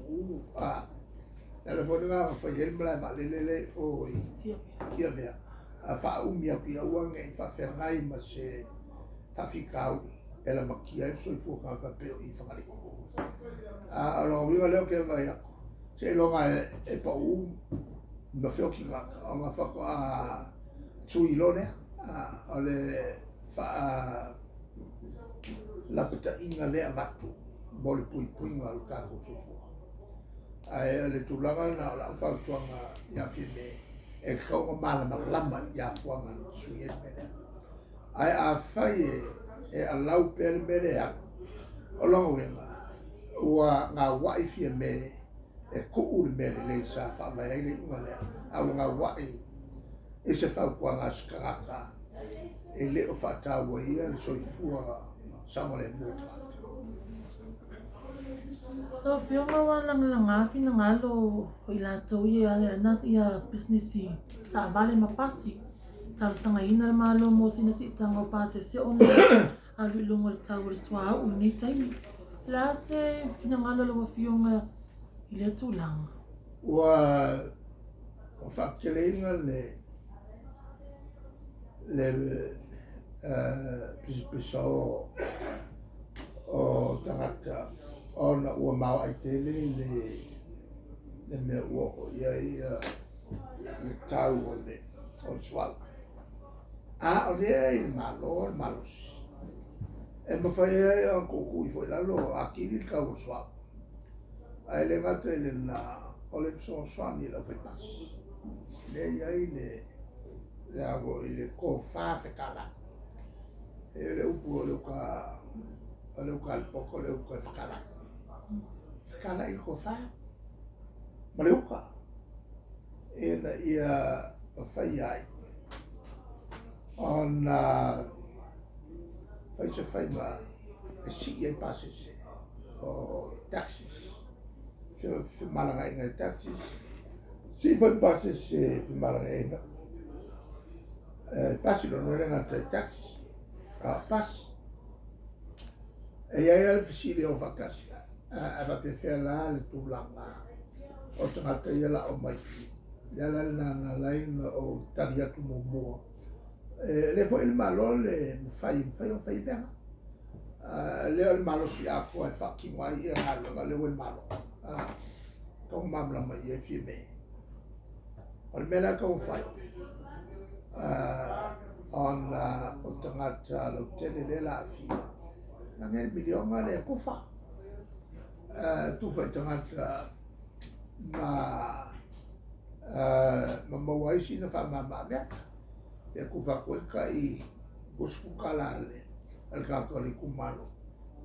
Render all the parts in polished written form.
puu, a. Le ala foi lena na fai ai le malae vaalele lea i o i Tiavea, a faaumi atu ia aua ne i faafeagai ma se faafitauli e lamatia ai le soifua o tagata e pei o i i Fagalii. A o lona uiga lea ou te vaai atu, seiloga e pau ma feotiga ona faatoa sui loa lea. O le faalapataiga lea e avatu mo le puipuiga o le tatou soifua. Ae o le tulaga lena o lau fautuaga ia Fiame, e tatau ona malamalama i afuaga na sui ai le mea lea. Ae afai e allow pea le mea lea e alu, o lona uiga ua gauai Fiame e tuu le mea lelei sa faavae ai le iuga lea, a ua gauai i se fautuaga a se tagata e le o faatauaina le soifua saogalemu o tagata. Lau Afioga ua lagalaga finagalo o i latou ia e ana ia pisinisi taavale ma pasi, talosagaina le Malo mo sina siitaga o pasese ona alu i luga o le tau o le suauu i lenei taimi. O le a se finagalo o lau Afioga i lea tulaga? Ua faateteleina le le pisapisa o tagata ona ua maoae tele le mea ua oo i ai le tau o le suauu. A o lea i le Malo le malosi e mafai ai ona tuutuu ifo i lalo atili le tau o le suauu. Ae le gata i lena, o le fesoasoani i le aufaipasi, lea e i ai le le a foi le tofa fetalai. E le upu o le uta o le uta a le poto o le uta e fetalai. Fetalai le tofa ma le uta ina ia mafai ai ona fai se faiga e sii ai pasese o taxis, femalagaaiga i taxis, sii foi le pasese femalagaaiga pasi lona e le gata i taxis, a o pasi. E i ai lava le fesili e o faatasi, a faapefea la le tulaga o tagata ia la omai i i? Le ala lena na ala ai ona ou tali atu muamua, e le foi i le Malo le mafai, e mafai ona fai mea na. Lea o le malosi atoa e faatino ai ia galuega lea ua i le Malo. Tatau ona malamalama i ai Fiame. O le mea la e tatau ona fai, ona o tagata lautele lea o le a aafia, leaga e miliona le tufa, tufa i tagata ma ma maua ai sina faamama-avega, pe tufa atu ai le tai $20 a le tagata o le itumalo,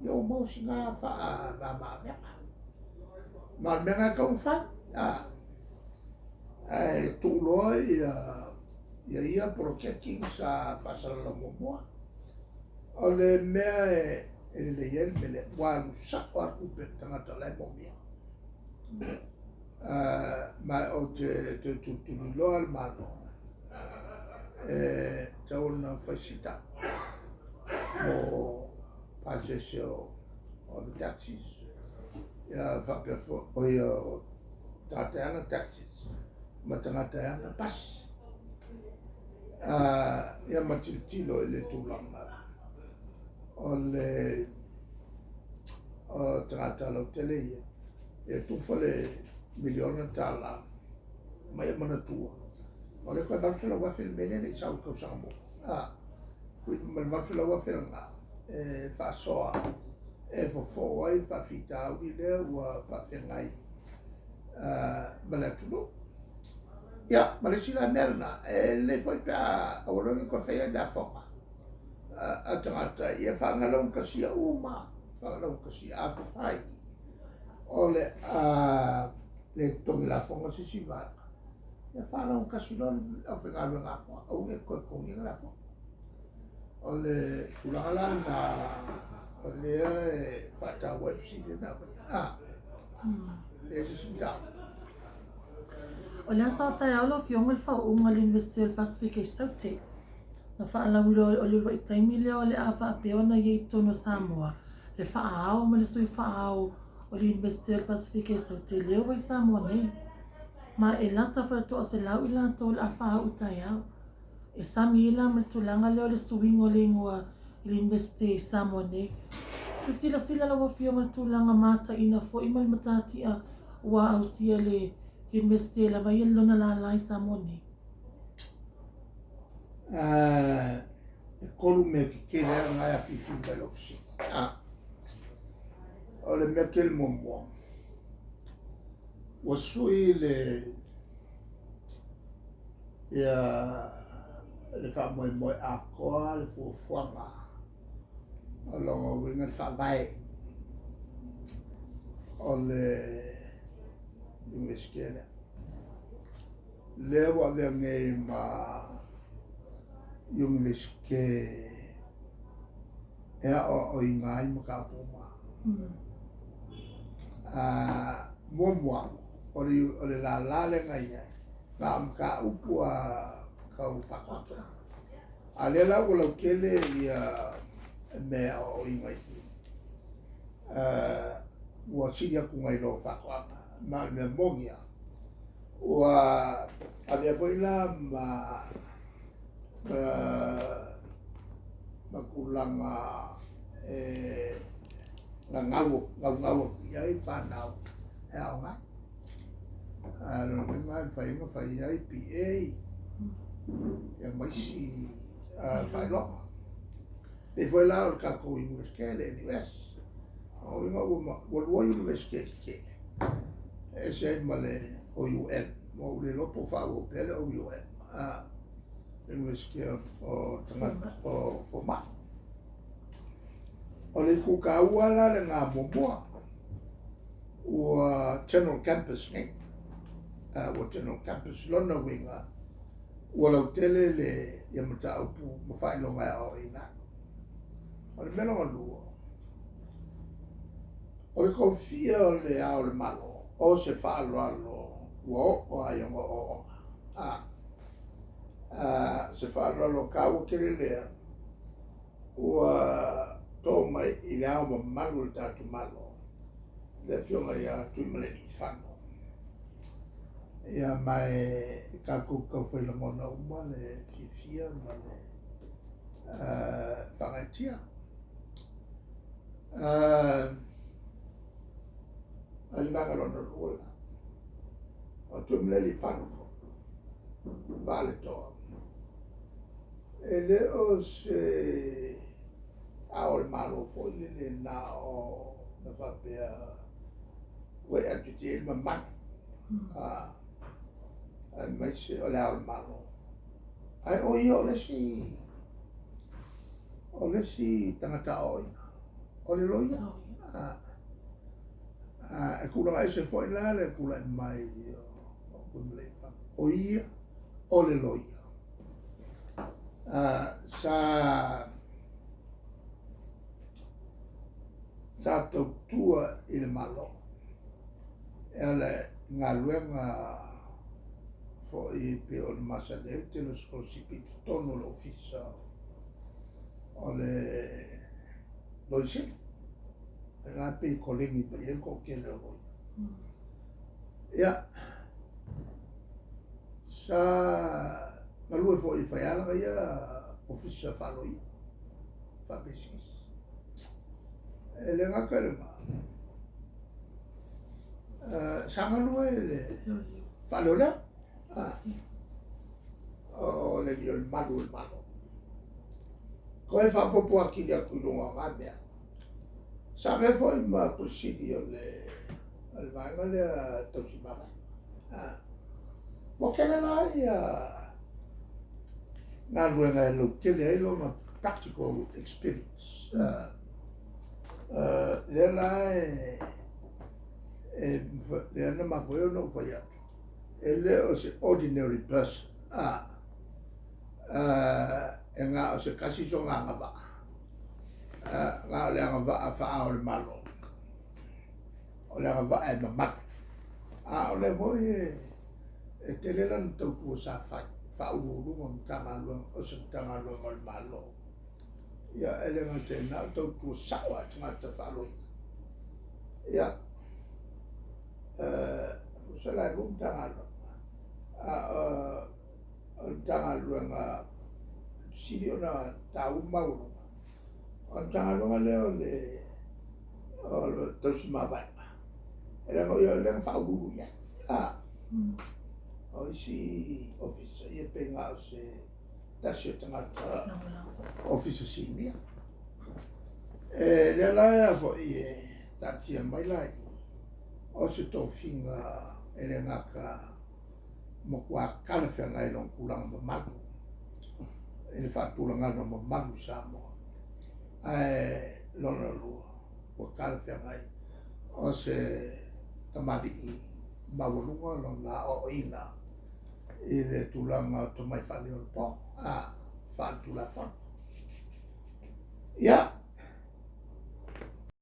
ia ua maua sina faamama-avega. Ma o le mea lena e tatau ona fai, ae tuu loa ia ia poloketi sa faasalalau muamua. O le mea e lelei ai le mea lea, ua alu sao lava le tupe i le tagata o la e moomia. Ma ou te toe tulituliloa le Malo e tatau ona fai sita mo pasese o ave taxis, ia faapea foi, o ia o tagata e ana taxis ma tagata e ana pasi. Ia ma tilotilo i le tulaga o le tagata lautele ia, e tufa le miliona tala mai e manatua, o lea toe $800,000 le mea lea e le i sau i le tausaga muamua. Ma le $800,000 lena e faasoa e fofo ai le faafitauli lea ua faafeagai ma le atunuu. Ia, ma le isi la mea lena, e lelei foi pe a aua loa ne i toe faia ni lafoga a tagata, ia faagalaugatasia uma, faagalaugatasia. Afai o le a le totogi lafoga se isi vaega, ia faalaugatasia loa le aufaigaluega atoa, aua ne i toe totogia ni lafoga. O le tulaga la lena o lea e faataua ai le fesili lea na aumaia. E se isi mataupu. O le aso a taeao lau Afioga i le faauuga a le Iunivesite o le Pasefika i Saute, na faalauiloa o le uluai taimi lea o le a faapea ona i ai i totonu o Samoa le faa-ao ma le sui faa-ao. o le Iunivesite o le Pasefika e sau teleu ai Samoa nei. Ma e lata faletoa 100 i latou o le a faauu taeao. E sami ai la ma le tulaga lea o le suiga o le igoa i le Iunivesite i Samoa nei. Se silasila lau Afioga i le tulaga mataina foi ma le matatia ua ausia e le Iunivesite lava ia lona lala i Samoa nei. E 3 mea tetele lava na e afifi mai lou fesili. O le mea tele muamua, ua sui le ia le faamoemoe atoa le fuafuaga o lona uiga le faavae o le Iunivesite lea. Lea ua avea nei ma Iunivesite e aoaoina ai mataupu uma. Muamua, o le lala lea na i ai, na o mataupu a tau faatoaga. A lea la ua lautele ia mea e aoaoina i i, ua sili atu nai lo faatoaga. Ma o le mea moni lava, ua avea foi la ma tulaga e gaugau atu i ai fanau e aoga ai. Lona uiga e mafai ona fai ai BA ia ma isi faailoga. Pei foi la o le tatou Iunivesite, le NUS. O uiga ua lua Iunivesite tetele, e ese ai ma le OUM. Ua ou le iloa po o faaauau pea le OUM, le Iunivesite o tagata o fomai. O le itu taua la lena muamua, ua general campus nei. Ua general campus lona uiga, ua lautele le ia mataupu ma faailoga e aoaoina ai. O le mea lona lua, o le tofia o le Ao o le Malo, o se faaaloalo ua oo lava i ona ooooga. Se faaaloalo taua tele lea, ua to mai i le ao mamalu o le tatou Malo, le Afioga ia Tuimalealiifano. Ia ma e tatou taufai lagona uma le fiafia ma le faagaeetia. Le vaega lona lua lena, o Tuimalealiifano foi, Vaaletoa, e le o se ao o le Malo foi lele na o na faapea ua e atu i ai le mamalu, aemaise o le ao o le Malo. Ae o ia o le isi tagata aoaoina, o le loia. E tulaga ese foi la le tulai mai o Tuimalealiifano. O ia o le loia. Sa tautua i le Malo e ala i galuega foi pei ona masani ai tele o sikolasipi i totonu o le ofisa o le Loia Sili. E la pei e koleni mai ai le toatele o loia. Ia, sa galue foi i fai lana ia ofisa faaloia, faapisinisi. E le gata i lena, sa galue le faaleoleo, o le alii o le malu o le Malo. Toe faaopoopo atili atu i luga o na mea. Sa avea foi ma Pule Sili o le vaega lea tausi mavae. Ua tele la ia galuega e lautele ai lona practical experience. Lea la e lea na mafua ai ona ou fai atu, e le o se ordinary person, e na o se tasi sona agavaa, na o le agavaa faa-Ao o le Malo, o le agavaa e mamalu. A o lea foi e tele lana tautua sa fai, faauluuluga o Matagaluega, o se Matagaluega o le Malo. Ia, e le gata i lena, o le tautua sao lava i tagata faaloia. Ia, Tusa la e lua Matagaluega, a o le Matagaluega sili ona taua ma maualuga, o le Matagaluega lea o le o le tausi mavaega, e leaga o ia lea na faauluulu i ai. A, o isi ofisa, ia pei na o se tasi o tagata ofisa sinia. E lea la e foi e taatia mai la i i, o se tofiga e le gata matua talafeagai lona tulaga mamalu i le faatulagaga mamalu i Samoa, ae lona lua ua talafeagai o se tamalii maualuga lona aoaoina i le tulaga o tomai faaleonapo, a, faaletulafono. Ia.